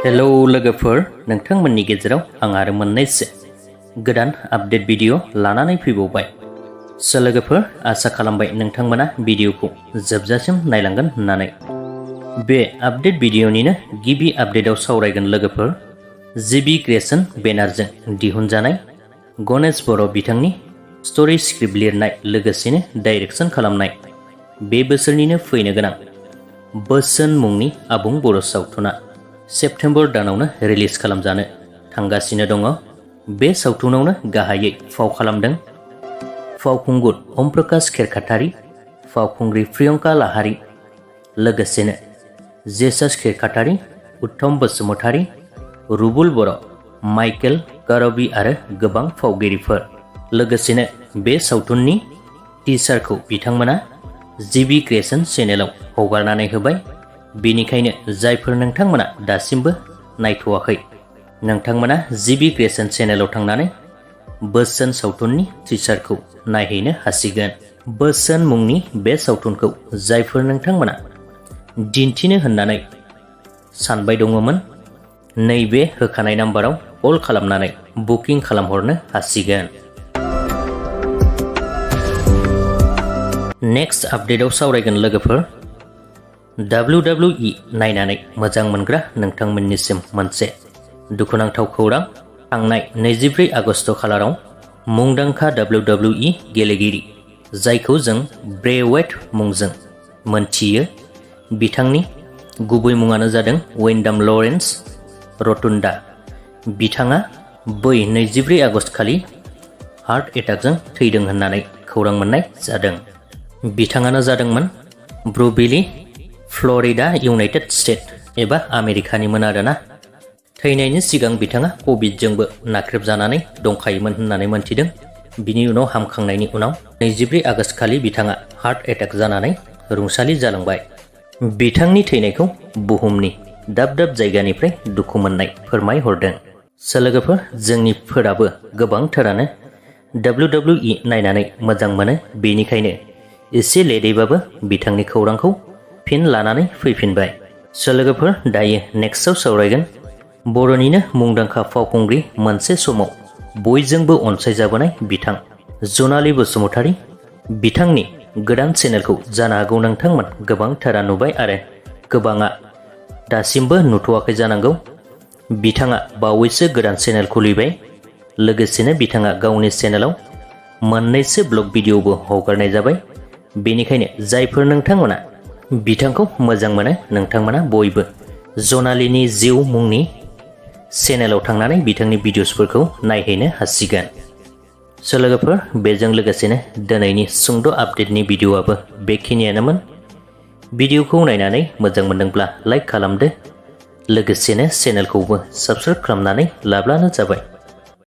Hello लोगोफोर, नोंथांमोननि गेजेराव आं आरो मोननैसो गोदान आपडेट भिडिअ लानानै फैबावबाय। लोगोफोर, आसा खालामबाय नोंथांमोना भिडिअखौ जोबजासिम नायलांगोन होननानै। बे आपडेट भिडिअनिनो गिबि आपडेटआव सावरायगोन लोगोफोर, जिबि क्रिएशन बेनारजों दिहुनजानाय गणेश बर' बिथांनि स्ट'री स्क्रिप्ट लिरनाय लोगोसेनो डाइरेक्शन खालामनाय बे बोसोरनिनो फैनो गोनां बोसोन मुंनि आबुं बर' सावथुना सेप्तेम्बर दानावनो रिलिज खालामजानो थांगासिनो दङ। बे सावथुनावनो गाहायै फाव खालामदों फावखुंगुर omprakash खेरखातारि, फावखुंग्रि प्रियंका लाहारी, लोगोसेनो जेसास खेरखातारि, उत्तम बसुमतारी, रुबुल बर', माइकेल करबी आरो गोबां फावगिरिफोर। लोगोसेनो बे सावथुननि टिजारखौ बिथांमोना जिबि क्रिएशन चेनेलाव हगारनानै होबाय। बेनिखायनो जायफोर नोंथांमोना दासिमबो नायथ'वाखै, नोंथांमोना जिबि क्रिएशन चेनेलाव थांनानै बोसोन सावथुननि टिजारखौ नायहैनो हासिगोन। बोसोन मुंनि बे सावथुनखौ जायफोर नोंथांमोना दिन्थिनो होननानै सानबाय दङमोन, नैबे होखानाय नाम्बाराव कल खालामनानै बुकिं खालामहरनो हासिगोन। नेक्स्ट आपडेटआव सावरायगोन लोगोफोर, WWE नायनानै मोजां मोनग्रा नोंथांमोननिसिम मोनसे दुखुनांथाव खौरां। थांनाय 24 आगस्ट खालाराव मुंदांखा WWE गेलेगिरि, जायखौ जों ब्रे वाइट मुंजों मोनथियो, बिथांनि गुबै मुङानो जादों वेन्डाम लरेन्स रटुन्डा। बिथाङा बै 24 आगस्ट खालि हार्ट एटाकजों थैदों होननानै खौरां मोननाय जादों। बिथाङानो जादोंमोन ब्रुबिली, फ्लरिडा, इउनाइटेड स्टेट एबा आमेरिकानिमोन आरोना। थैनायनि सिगां बिथाङा कभिडजोंबो नाख्रेबजानानै दंखायोमोन होननानै मोनथिदों। बिनि उनाव हामखांनायनि उनाव 24 आगस्ट खालि बिथाङा हार्ट एटाक जानानै रुंसारि जालांबाय। बिथांनि थैनायखौ बुहुमनि दाब दाब जायगानिफ्राय दुखु मोननाय फोरमायहरदों। लोगोफोर, जोंनिफोराबो गोबांथारानो WWE नायनानै मोजां मोनो। बेनिखायनो एसे लेटैबाबो बिथांनि खौरांखौ फिन लानानै फैफिनबाय। लोगोफोर, दायो नेक्स्टआव सावरायगोन बर'निनो मुंदांखा फावखुंग्रि, मोनसे समाव बयजोंबो अनसायजाबोनाय बिथां जनाली बसुमतारी। बिथांनि गोदान चेनेलखौ जानो हागौ नोंथांमोन गोबांथारा नुबाय आरो गोबाङा दासिमबो नुथ'वाखै जानांगौ। बिथाङा बावैसो गोदान चेनेल खुलिबाय। लोगोसेनो बिथाङा गावनि चेनेलाव मोननैसो ब्लग भिडिअबो हगारनाय जाबाय। बेनिखायनो जायफोर नोंथांमोना बिथांखौ मोजां मोनो, नोंथांमोना बयबो जनालीनि जिउ मुंनि चेनेलाव थांनानै बिथांनि भिडिअसफोरखौ नायहैनो हासिगोन। लोगोफोर, बेजों लोगोसेनो दिनैनि सुंद' आपडेटनि भिडिअआबो बेखिनियानोमोन। भिडिअखौ नायनानै मोजां मोनदोंब्ला लाइक खालामदो, लोगोसेनो चेनेलखौबो साबस्क्राइब खालामनानै लाब्लानो जाबाय।